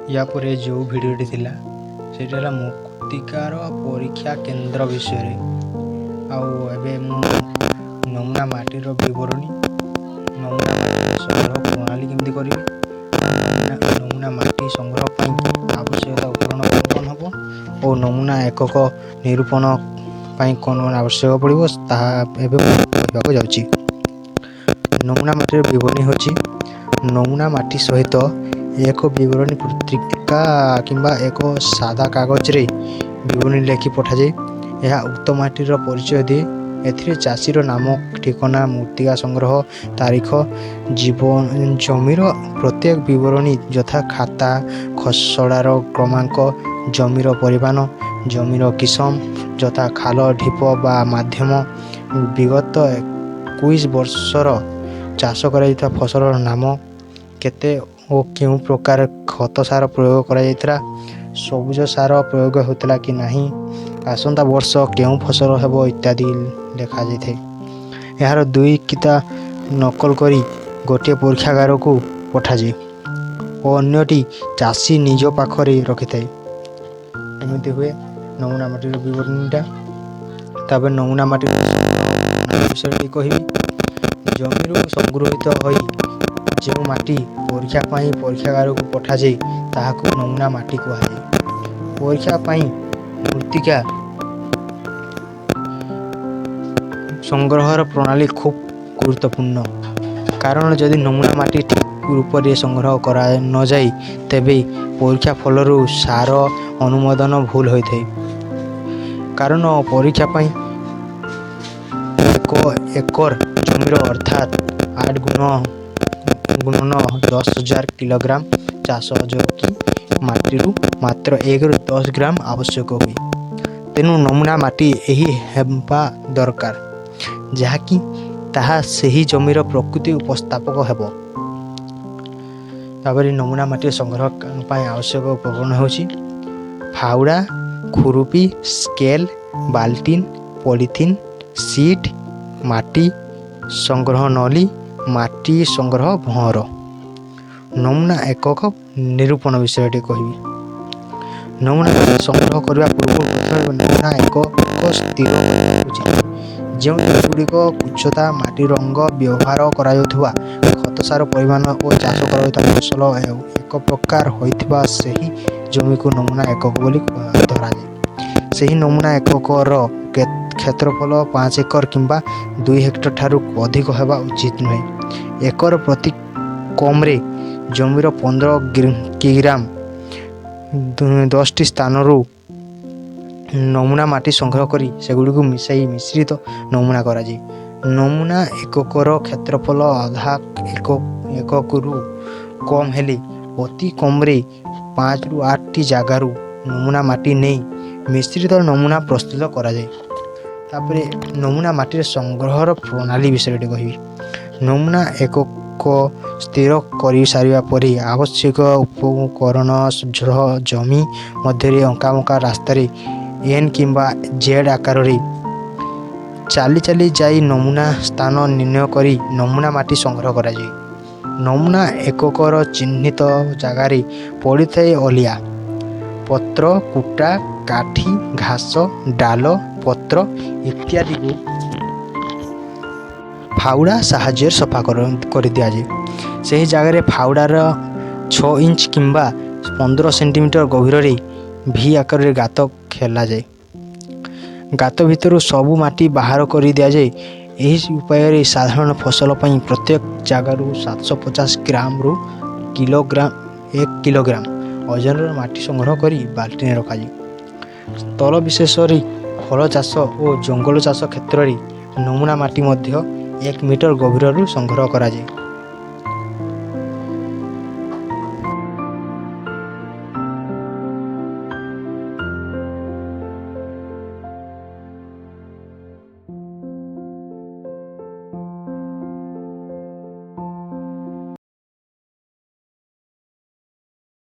ୟା ପରେ ଯେଉଁ ଭିଡ଼ିଓଟି ଥିଲା, ସେଇଟା ହେଲା ମୃତ୍ତିକାର ପରୀକ୍ଷା କେନ୍ଦ୍ର ବିଷୟରେ। ଆଉ ଏବେ ମୁଁ ନମୁନା ମାଟିର ବିବରଣୀ, ନମୁନା ମାଟିର ସଂଗ୍ରହ ପ୍ରଣାଳୀ କେମିତି କରିବେ, ନମୁନା ମାଟି ସଂଗ୍ରହ ପାଇଁ ଆବଶ୍ୟକତା ଉପକରଣ କ'ଣ କ'ଣ ହେବ ଓ ନମୁନା ଏକକ ନିରୂପଣ ପାଇଁ କ'ଣ କ'ଣ ଆବଶ୍ୟକ ପଡ଼ିବ, ତାହା ଏବେ ମୁଁ କହିବାକୁ ଯାଉଛି। ନମୁନା ମାଟିର ବିବରଣୀ ହେଉଛି, ନମୁନା ମାଟି ସହିତ ଏକ ବିବରଣୀ ପତ୍ରିକା କିମ୍ବା ଏକ ସାଦା କାଗଜରେ ବିବରଣୀ ଲେଖି ପଠାଯାଏ। ଏହା ଉକ୍ତ ମାଟିର ପରିଚୟ ଦିଏ। ଏଥିରେ ଚାଷୀର ନାମ, ଠିକଣା, ମୃତ୍ତିକା ସଂଗ୍ରହ ତାରିଖ, ଜୀବ ଜମିର ପ୍ରତ୍ୟେକ ବିବରଣୀ ଯଥା ଖାତା ଖସଡ଼ାର କ୍ରମାଙ୍କ, ଜମିର ପରିମାଣ, ଜମିର କିସମ ଯଥା ଖାଲ, ଢିପ ବା ମାଧ୍ୟମ, ବିଗତ 21 ବର୍ଷର ଚାଷ କରାଯାଇଥିବା ଫସଲର ନାମ, କେତେ ଓ କେଉଁ ପ୍ରକାର ଖତ ସାର ପ୍ରୟୋଗ କରାଯାଇଥିଲା, ସବୁଜ ସାର ପ୍ରୟୋଗ ହେଉଥିଲା କି ନାହିଁ, ଆସନ୍ତା ବର୍ଷ କେଉଁ ଫସଲ ହେବ ଇତ୍ୟାଦି ଲେଖାଯାଇଥାଏ। ଏହାର ଦୁଇ କିତା ନକଲ କରି ଗୋଟିଏ ପରୀକ୍ଷାଗାରକୁ ପଠାଯାଏ ଓ ଅନ୍ୟଟି ଚାଷୀ ନିଜ ପାଖରେ ରଖିଥାଏ। ଏମିତି ହୁଏ ନମୁନା ମାଟିର ବିବରଣୀଟା। ତାପରେ ନମୁନା ମାଟିର ସଂଗ୍ରହ ବିଷୟରେ ଟିକେ କହିବି। ଜମିରୁ ସଂଗୃହୀତ ହୋଇ ଯେଉଁ ମାଟି ପରୀକ୍ଷା ପାଇଁ ପରୀକ୍ଷାଗାରକୁ ପଠାଯାଏ, ତାହାକୁ ନମୁନା ମାଟି କୁହାଯାଏ। ପରୀକ୍ଷା ପାଇଁ ମୃତ୍ତିକା ସଂଗ୍ରହର ପ୍ରଣାଳୀ ଖୁବ୍ ଗୁରୁତ୍ୱପୂର୍ଣ୍ଣ, କାରଣ ଯଦି ନମୁନା ମାଟି ଠିକ୍ ରୂପରେ ସଂଗ୍ରହ କରା ନଯାଏ, ତେବେ ପରୀକ୍ଷା ଫଳରୁ ସାର ଅନୁମୋଦନ ଭୁଲ ହୋଇଥାଏ। କାରଣ ପରୀକ୍ଷା ପାଇଁ 1 ଏକର ଜମିର, ଅର୍ଥାତ୍ 8 ଗୁଣନ 10,000 କିଲୋଗ୍ରାମ ଚାଷ ଯୋଗ୍ୟ ମାଟିରୁ ମାତ୍ର 1ରୁ 10 ଗ୍ରାମ ଆବଶ୍ୟକ ହୁଏ। ତେଣୁ ନମୁନା ମାଟି ଏହି ହେବା ଦରକାର, ଯାହାକି ତାହା ସେହି ଜମିର ପ୍ରକୃତି ଉପସ୍ଥାପକ ହେବ। ତାପରେ ନମୁନା ମାଟିର ସଂଗ୍ରହ ପାଇଁ ଆବଶ୍ୟକ ଉପକରଣ ହେଉଛି ଫାଉଡ଼ା, ଖୁରୁପି, ସ୍କେଲ୍, ବାଲ୍ଟିନ୍, ପଲିଥିନ୍ ସିଟ୍, ମାଟି ସଂଗ୍ରହ ନଳୀ, ମାଟି ସଂଗ୍ରହ ଭଅଁର। ନମୁନା ଏକକ ନିରୂପଣ ବିଷୟରେ ଟିକେ କହିବି। ନମୁନା ସଂଗ୍ରହ କରିବା ପୂର୍ବରୁ ପ୍ରଥମେ ନମୁନା ଏକକ ସ୍ଥିର କରିବା ଉଚିତ। ଯେଉଁ ଗୁଡ଼ିକ ଉଚ୍ଚତା, ମାଟି ରଙ୍ଗ, ବ୍ୟବହାର କରାଯାଉଥିବା ଖତ ସାର ପରିମାଣ ଓ ଚାଷ କରାଯାଉଥିବା ଫସଲ ଏକ ପ୍ରକାର ହୋଇଥିବା, ସେହି ଜମିକୁ ନମୁନା ଏକକ ବୋଲି ଧରାଯାଏ। ସେହି ନମୁନା ଏକକର କ୍ଷେତ୍ରଫଳ 5 ଏକର କିମ୍ବା 2 ହେକ୍ଟର ଠାରୁ ଅଧିକ ହେବା ଉଚିତ ନୁହେଁ। ଏକର ପ୍ରତି କମରେ ଜମିର 15 କିଗ୍ରାମ 10ଟି ସ୍ଥାନରୁ ନମୁନା ମାଟି ସଂଗ୍ରହ କରି ସେଗୁଡ଼ିକୁ ମିଶାଇ ମିଶ୍ରିତ ନମୁନା କରାଯାଏ। ନମୁନା ଏକକର କ୍ଷେତ୍ରଫଳ ଅଧା ଏକକରୁ କମ୍ ହେଲେ ଅତି କମରେ 5ରୁ 8ଟି ଜାଗାରୁ ନମୁନା ମାଟି ନେଇ ମିଶ୍ରିତ ନମୁନା ପ୍ରସ୍ତୁତ କରାଯାଏ। ତାପରେ ନମୁନା ମାଟିର ସଂଗ୍ରହର ପ୍ରଣାଳୀ ବିଷୟରେ ଟିକେ କହିବି। ନମୁନା ଏକକ ସ୍ଥିର କରିସାରିବା ପରେ ଆବଶ୍ୟକ ଉପକରଣ ସହ ଜମି ମଧ୍ୟରେ ଅଙ୍କାବଙ୍କା ରାସ୍ତାରେ ଏନ୍ କିମ୍ବା ଜେଡ଼୍ ଆକାରରେ ଚାଲି ଚାଲି ଯାଇ ନମୁନା ସ୍ଥାନ ନିର୍ଣ୍ଣୟ କରି ନମୁନା ମାଟି ସଂଗ୍ରହ କରାଯାଏ। ନମୁନା ଏକକର ଚିହ୍ନିତ ଜାଗାରେ ପଡ଼ିଥାଏ ଅଳିଆ, ପତ୍ର, କୁଟା, କାଠି, ଘାସ, ଡାଳ, ପତ୍ର ଇତ୍ୟାଦିକୁ ଫାଉଡ଼ା ସାହାଯ୍ୟରେ ସଫା କରିଦିଆଯାଏ। ସେହି ଜାଗାରେ ଫାଉଡ଼ାର 6 ଇଞ୍ଚ କିମ୍ବା 15 ସେଣ୍ଟିମିଟର ଗଭୀରରେ ଭି ଆକାରରେ ଗାତ ଖେଳାଯାଏ। ଗାତ ଭିତରୁ ସବୁ ମାଟି ବାହାର କରି ଦିଆଯାଏ। ଏହି ଉପାୟରେ ସାଧାରଣ ଫସଲ ପାଇଁ ପ୍ରତ୍ୟେକ ଜାଗାରୁ 750 ଗ୍ରାମରୁ 1 କିଲୋଗ୍ରାମ ଓଜନର ମାଟି ସଂଗ୍ରହ କରି ବାଲ୍ଟିରେ ରଖାଯାଏ। ସ୍ଥଳ ବିଶେଷରେ ଫଳ ଚାଷ ଓ ଜଙ୍ଗଲ ଚାଷ କ୍ଷେତ୍ରରେ ନମୁନା ମାଟି ମଧ୍ୟ 1 ମିଟର ଗଭୀରରୁ ସଂଗ୍ରହ କରାଯାଏ।